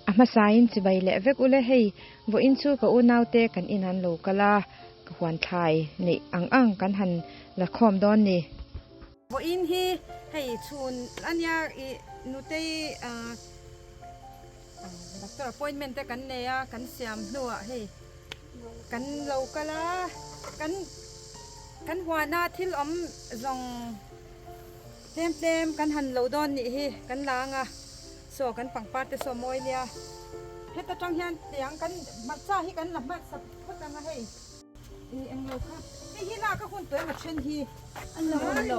A hmasain chibai leh vek ule hei vawiin chu ka unaute kan in an lo kal a, ka huan thlai neih ang ang kan han la khawm dawn ni. Vawiin hi hei chhun ania i nutei doctor appointment te kan nei a kan siam hnuah hei kan lo kal a kan kan huana thil awm zawng tlem tlem kan han lo dawn nih hi kan la ang a saw kan pangpar te saw mawi nia heta tang hian tiang kan hmarcha hi kan la hmarsa phawt ang a hei i englo kha hei hi lak a hun tawh emaw then hi an la hun lo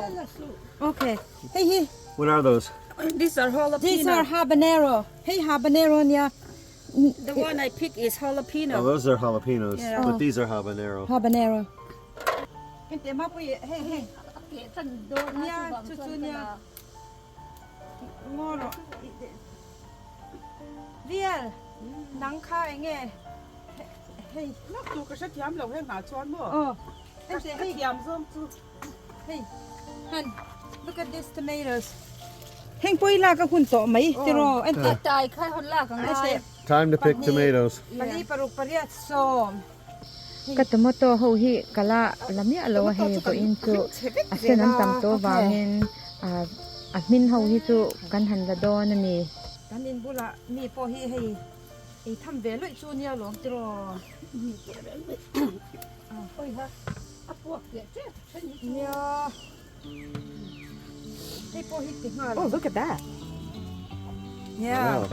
okay hei hi What are those? These are jalapeno. These are habanero. Hei habanero nia. The one I pick is jalapeno. Oh, those are jalapenos, Yeah. but these are habanero. Habanero. Hei mapui hei hei. Nia chu chu nia. Ngaw rawh. Vial nang kha enge hei. Lak tur ka hrethiam lo heng ah chuan maw? Aw. Hei Ka thiam zawng chu. Hei han look at this tomatoes. Heng pawh i lak a hun tawh mai tiraw enteh. Tai kha hawn lak ang ai. Time to pick tomatoes. Pali paruk pariat sawm. Ka tomato ho hi ka la la miah lo a hei vawiin chu a sen an tam tawh vangin a hmin ho hi chu kan han la dawn a ni. Kan in bulah mi pawh hi hei ei tham ve luih chu nia lawm tiraw. A puak teh tep a then hi chu. Nia. Hei pawh hi ti nghal. Oh, look at that. Yeah.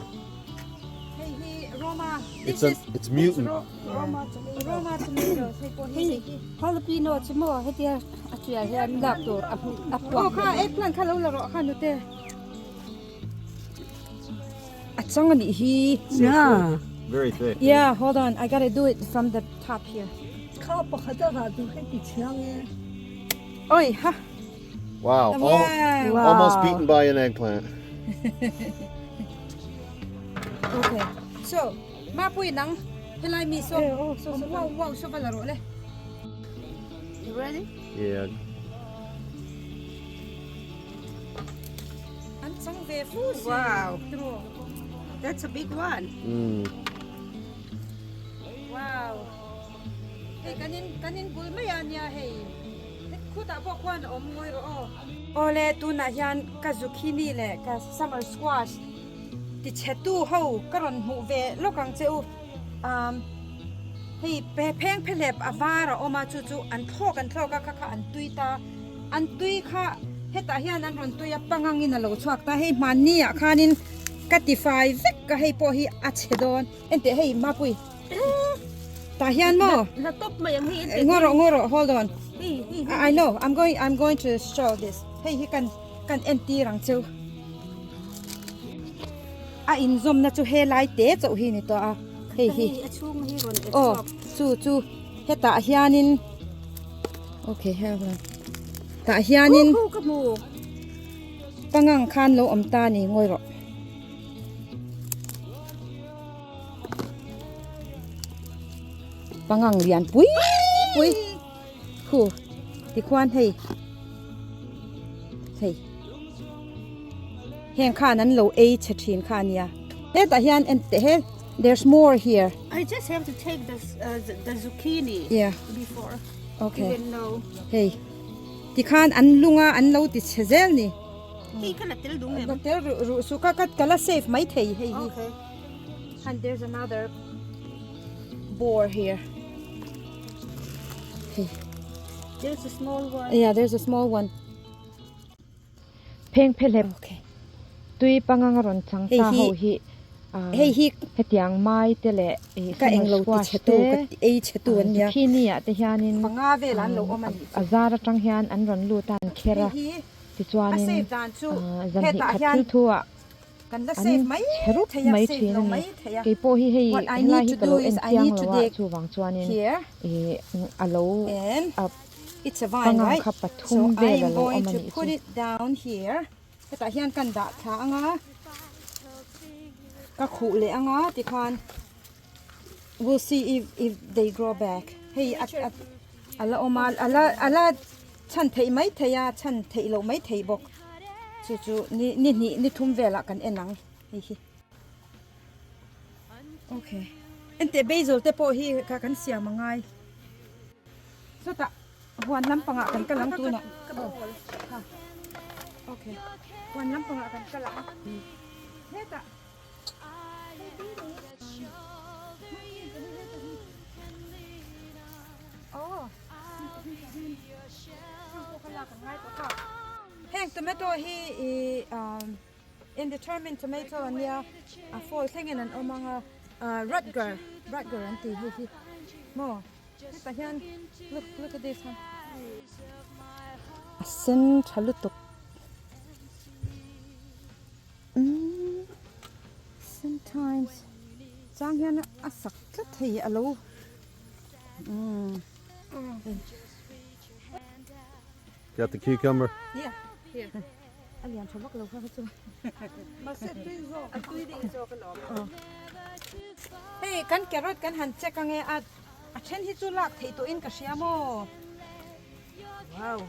Hei hi Roma. It's a it's mutant. Roma tomato. Roma tomatoes hei pawh hi hei hi. Jalapeno chu maw hetia a chiah hian lak tur a a puak. Oh kha eggplant kha lo la rawh kha nute. A chang a nih hi. Yeah. Very thick. Yeah, hold on. I gotta do it from the top here. Kha pakhat a rah duh hei ti chiang e. Oi ha. Wow. Wow. Almost beaten by an eggplant. Okay. So, mapui nang helai mi so so wow wow so va la rawh le. You ready? Yeah. An chang ve fu si. Wow. That's a big one. Mm. Wow. Hei kanin kanin bul mai a nia hei. Khutah pawh khuan a awm ngawi rawh aw. Awle tunah hian ka zucchini leh ka summer squash ti chhe tu ho ka rawn hmuh ve lawk ang che u. Um hei pheng phehlep a var a awm a chu chu an thlawk an thlawk a kha kha an tui ta. An tui kha hetah hian an rawn tui a pangangin a lo chhuak ta hei hmanni ah khanin ka ti fai vek ka hei pawh hi a chhe dawn enteh hei mapui tah hian maw La tawp mai ang hei enteh ngaw rawh ngaw rawh hold on hei hei I know I'm going I'm going to show this hei hi kan kan entir ang chu a inzawmna chu helai te chauh hi ni tawh a hei hi a chhung hi rawn aw chu chu hetah hianin okay hold on tah hianin ka hmu pangang khan lo awm ta ni ngawi rawh pangang lian pui pui khu tikhuan hei hei heng khan an lo ei chhe thin kha ania hetah hian en teh he there's more here I just have to take the uh, the, the zucchini yeah before okay even know hei tikhan an lunga an lo ti chhe zel ni hei ka la tel dung em la tel ru ru su ka ka ka la save mai thei hei hi okay and there's another boar here hei there's a small one yeah there's a small one Pheng phehlep tui pangang a rawn chang ta ho hi hei hi hetiang mai te leh ka englo ti chhe tu ka ei chhe tu an nia zucchini ah te hianin panga vel an lo awm a nih chu a zar atang hian an rawn lut a an kher a hei hi tichuanin a save dan chu zanhnih hetah khat hian thil thu ah kan la an save mai chhe rup thei a mai save thin lo a ni mai thei a keipawh hi hei what I helai need hi to ka lo do en is I chiang need to lo a dig chuvang chuanin here ih a lo and a It's a vine, pangang right? kha So pathum I vel a am lo going awm a to nih put chu. it down here. Hetah hian kan dah thla anga ka khuh leh anga tikhan we'll see if if they grow back. Hei a a a la awm a a la a la chhan theih mai thei a chhan theih loh mai thei bawk. Chu chu ni ni hnih ni thum velah kan en ang hei hi. Okay. Enteh basil te pawh hi kha kan siam a ngai. Chutah huan lampangah kan kal ang tunah. Kha. Okay. Huan lampangah kan kal ang. Hetah. Oh. Heng tomato hi i um indeterminate tomato ania a fall thlengin an awm anga Rutger Rutger an tih hei hi maw hetah hian look look at this one a sen tha lutuk umm sometimes chang hian a sak tlat thei a lo umm. Got the cucumber? Yeah. Here. A lian tha vak lo kha kha chu. Mahse tui zawk. A tui deuh zawk alawm. Aw. Hei kan carrot kan han check ange a a then hi chu lak theih tawhin ka hria maw. Wow.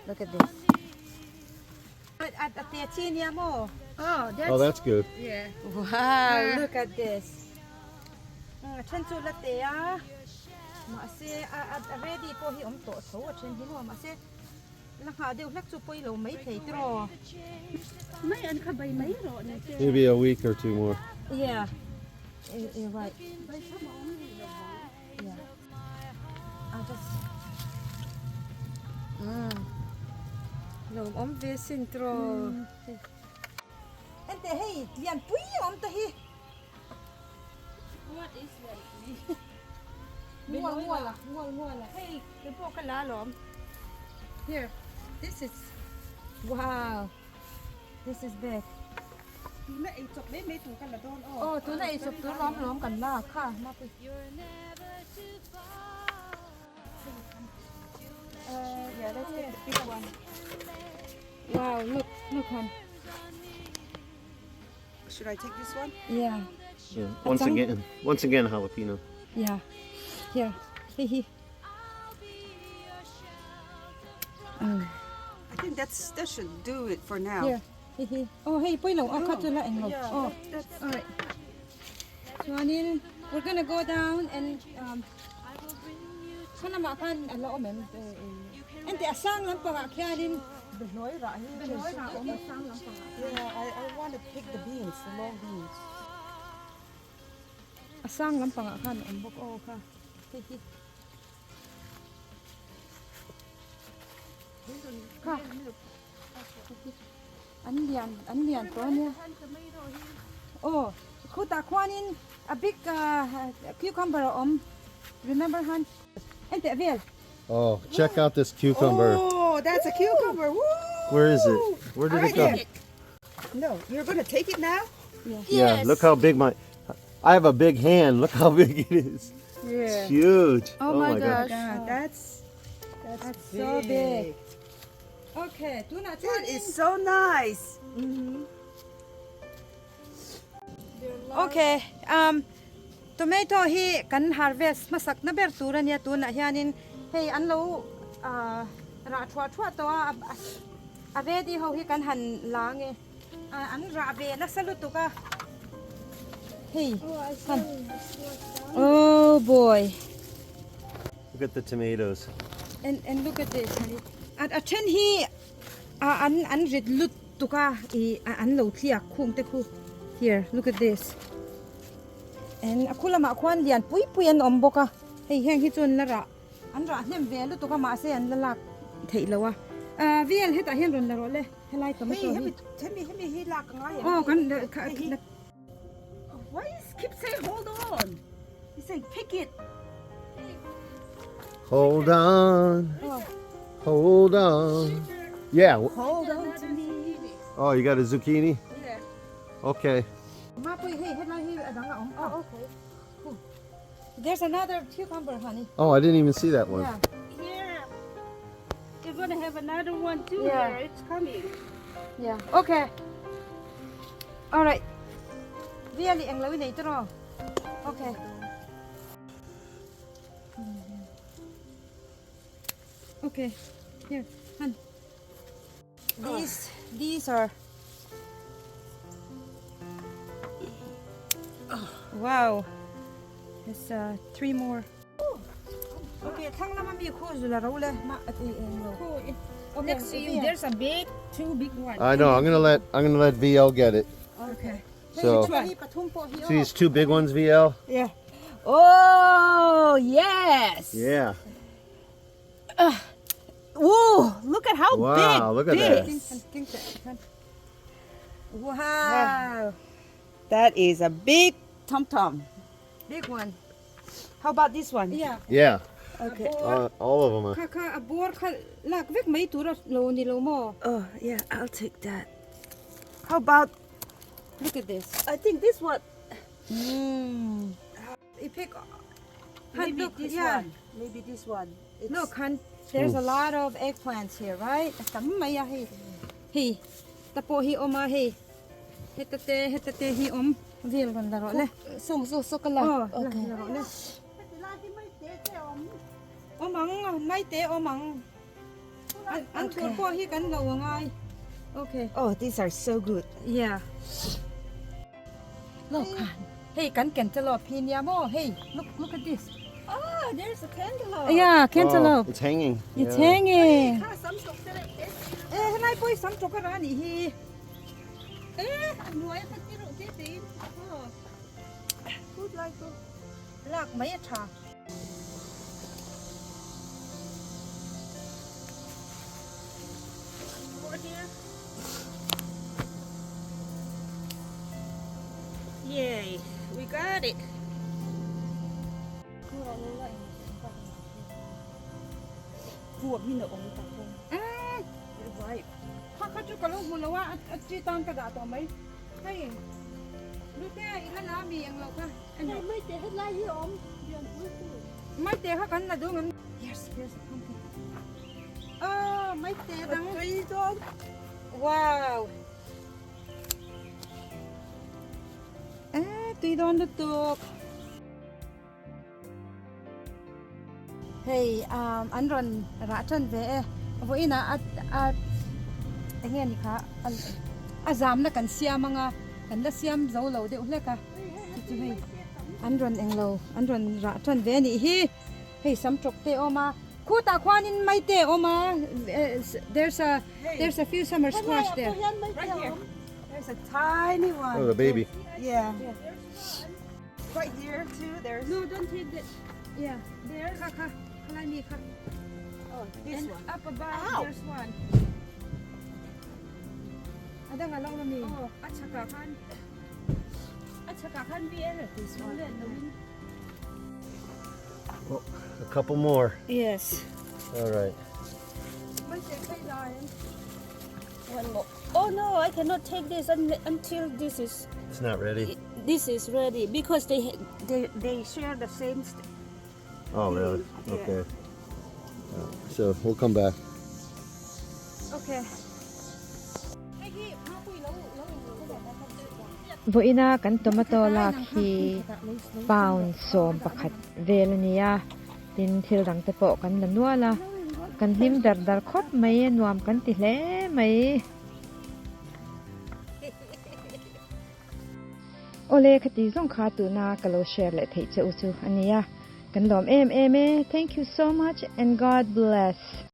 Look at this. A a te chi nia maw. Oh, that's Oh, that's good. Yeah. Wow, look at this. A then chu la te a. Mahse a a ready pawh hi awm tawh tho a then hi maw mahse la nghah deuh hlek chu pawi lo mai thei tiraw. Mai an kha bai mai rawh ni che. Maybe a week or two more. Yeah. You're right. Yeah. I just Mm. Lawm awm ve sin tiraw. Ente hei lian pui awm ta hi. What is that? Ngual ngual a, ngual ngual a. Hei, ke pawh ka la alawm. Here, this is, wow, this is big. Tuna ei chawp mai mai tur ka la dawn aw. Aw, tuna ei chawp tur lawm lawm kan la kha. Mapui. Yeah, let's get the big one. Wow, look, look hon. Should I take this one? Yeah. Yeah. Once again, once again jalapeno. Yeah. Here. Hei hi. I think that's that should do it for now. Here. Hei hi. Oh, hei pawilo. Oh, kha chu la englo. Yeah, Oh. that's All right. Chuanin we're gonna go down and um khalamah khan a la awm em? Enteh a sang lampangah khianin Behlawi rah hi. Behlawi rah awm a sang lampangah. Yeah, I want to pick the beans, the long beans. A sang lampangah khan a awm bawk aw kha hei hi. Kha an lian an lian tawh ania. Aw khutah khuanin a big cucumber a awm remember han enteh vel. Oh, check out this cucumber. Oh, that's a cucumber. Woo! Where is it? Where did it go? No, you're going to take it now? Yeah, look how big my I have a big hand. Look how big it is. Yeah. It's huge. Oh, my gosh. God, that's That's so big. Okay, tuna That is so nice. Okay, um tomato hi kan harvest hmasak na ber tur ania tunah hianin hei an lo ah rah thuah thuah tawh a a ready ho hi kan han la ange an rah ve nasa lutuk a hei han oh boy Look at the tomatoes. And and look at this honey a a then hi a an an rit lutuk a ih an lo thliak khung te khu here look at this And a khu lamah khuan lian pui pui an awm bawk a, hei heng hi chu an la rah an rah hnem ve lutuk a mahse an la lak theih lo a, ah vel hetah hian rawn la rawh le helai tomato hi. Hemi hemi hi lak a ngai em? Aw kan Why is keep saying hold on? He saying pick it. Hold on. Hold on. Yeah. Hold on to me. Oh, you got a zucchini? Yeah. Okay. Mapui hei helai hi a dang a awm oh okay there's another cucumber honey Oh, I didn't even see that one. yeah Yeah. You're gonna have another one too. Yeah. There. It's coming. yeah okay all right really eng lo i nei tiraw okay okay here han These these are Wow. There's uh, three more. Okay, thang lama mi khu zula ro le ma ati eng lo. Okay, Next to you, there's a big, two big ones. I know. I'm gonna let I'm gonna let VL get it. Okay. So Hi pathum pawh hi see these two big ones, VL. Yeah. Oh, yes. Yeah. Whoa, look at how Wow, big look at that. this. Wow. That is a big tom-tom. Big one. How about this one? Yeah. Yeah. Okay. All of them are. Kha kha a bawr kha lak vek mai tur a lo ni lo maw? Oh, yeah, I'll take that. How about Look at this. I think this one. Mm. I pick Maybe look, this yeah. one. Maybe this one. It's, Look, hun, there's a lot of eggplants here, right? A tam mai a hei. Hei, ta pawh hi awm a hei. Heta te, heta te hi awm vel rawn la rawh le. Sawng saw saw ka la. Aw, la la rawh le. Awm ang, mai te awm ang. An an thur pawh hi kan lo angai. Okay. Oh, these are so good. Yeah. Look, hei kan cantaloupe hi nia maw? Hei, look, look at this. Oh, there's a cantaloupe. Yeah, cantaloupe. Oh, it's hanging. It's Yeah. hanging. Eh, helai pawh hi sam tawk a rah a nih hi. Eh, a hnuai a kha ti reuh te te in. Lak mai a tha. Yay, we got it. Kha kha chu ka lo hmu lo a, a chi tan ka dah tawh mai. Hei, Lute i la la mi ang lo kha. Mai te helai hi awm lian pui pui. Mai te kha kan la duh ngam. Yes, here's a pumpkin. Oh, mai te dang. Wow. Eh, tui dawn lutuk. Hei an rawn rah tan ve e vawiinah a a eng nge ni kha a zamna kan siam anga kan la siam zo lo deuh hlek a chu chu hei an rawn englo an rawn rah tan ve a nih hi hei sam tawk te a awm a khutah khuanin mai te a awm a there's a there's a few summer squash there There's a tiny one. Oh, the baby. Yeah. Right here too. There's No, don't take that. Yeah, there. Kha kha, khalai mi kha. Oh, this And one. up above, Ow. there's one. Adang along na mi. Oh, a chakah khan a chakah khan vi This one. Oh, a couple more. Yes. All right. One more. Oh no, I cannot take this until this is It's not ready. This is ready because they they they share the same. Oh really? Yeah. Okay. So we'll come back. Okay. Vawiina kan tomato lak hi pound 11 vel a ni a, tin thil dang te pawh kan la nual a, kan hlim dar dar khawp mai a, nuam kan ti hle mai. Awle khati zawng kha tuna ka lo share leh theih che u chu a nia, kan lawm em em e, thank you so much and God bless.